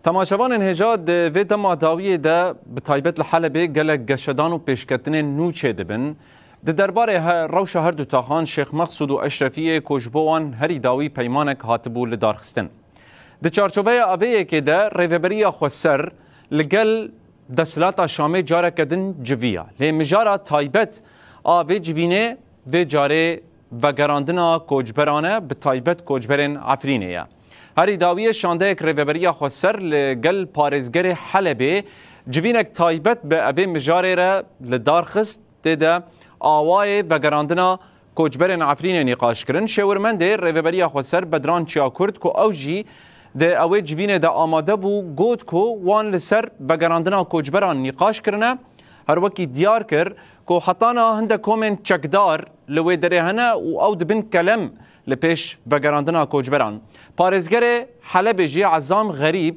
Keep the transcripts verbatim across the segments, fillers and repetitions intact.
Temaşevanên hêja, di vê dema dawiyê de bi taybet li Helebê gelek geşedan û pêşketinên nû çêdibin. Di derbarê he-, rewşa her du taxan Şêx Meqsûd û Eşrefiyê ku ji bo wan herî dawî peymanek hatibû lidarxistin. Di çarçoveya avê yekê de Rêveberiya Xweser li gel desthilata Şamê careke din civiya. Lê mijara taybet a vê civînê vê carê vegerandina koçberan e, bi taybet koçberên Efrînê ye. Herî dawiyê şandeyek Rêveberiya Xweser li gel parêzgerê Helebê civînek taybet bi evê mijarê re li dar xist, tê de awayê vegerandina koçberên Efrînê nîqaş kirin. Şêwirmendê Rêveberiya Xweser Bedran Çiyakurd ku ew jî di ewê civînê de amade bû, got ku wan li ser vegerandina koçberan nîqaş kirine. Her wekî diyar kir ku hetana hinde komên çekdar li wê derê hene û ew dibin kelem li pêş vegerandina koçberan. Parêzgerê Helebê jî Ezam Xerîb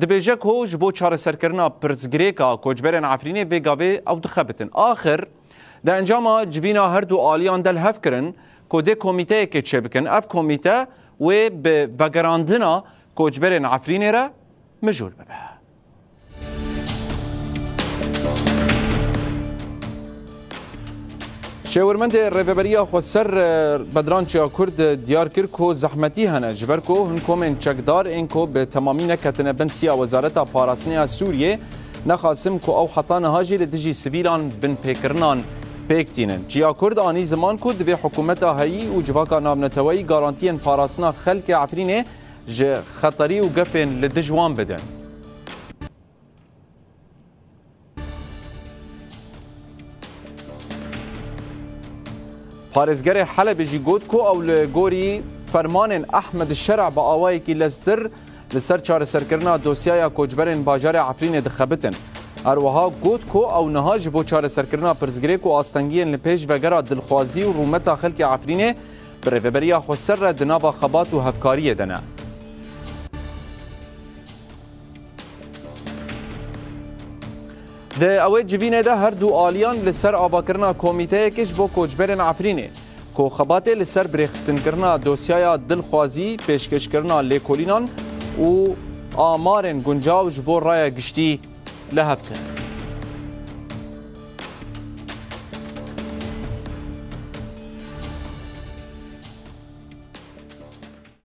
dibêje ku ji bo çareserkirina pirsgirêka koçberên Efrînê vê gavê ew dixebitin. Axir, di encama civîna her du aliyan de li hev kirin ku dê komîteyekê çêbikin. Ev komîte wê bi vegerandina koçberên Efrînê re mijûl bibe. Şêwirmendê Rêveberiya Xweser, e, Bedran Çiyakurd, e, diyar kir ku zehmetî hene, ji ber ku hin komên çekdar ên ku bi temamî neketine bin siya Wezareta Parastinê ya Sûriyê, nexasim ku ew heta niha jî li dijî sivîlan binpêkirinan pêk tînin. Çiyakurd anî ziman ku divê hikûmeta heyî û civaka navneteweyî garantiyên parastina xelkê Efrînê ji xeterî û gefên li dij wan bidin. Parêzgerê Helebê jî got ku ew li gorî fermanên Ehmed Şer'a bi awayekî leztir li ser çareserkirina dosyaya koçberên bajarê Efrînê dixebitin. Her wiha got ku ew niha ji bo çareserkirina pirsgirêk û astengiyên li pêş vegera dilxwazî û rûmeta xelkê Efrînê bi Rêveberiya Xweser re di nava xebat û hevkariyê de ne. Di ewê civînê de her du aliyan li ser avakirina komîteyekê ji bo koçberên Efrînê, ku xebatê li ser birêxistinkirina dosyaya dilxwazî, pêşkêşkirina lêkolînan û amarên guncaw ji bo raya giştî li hev kirin.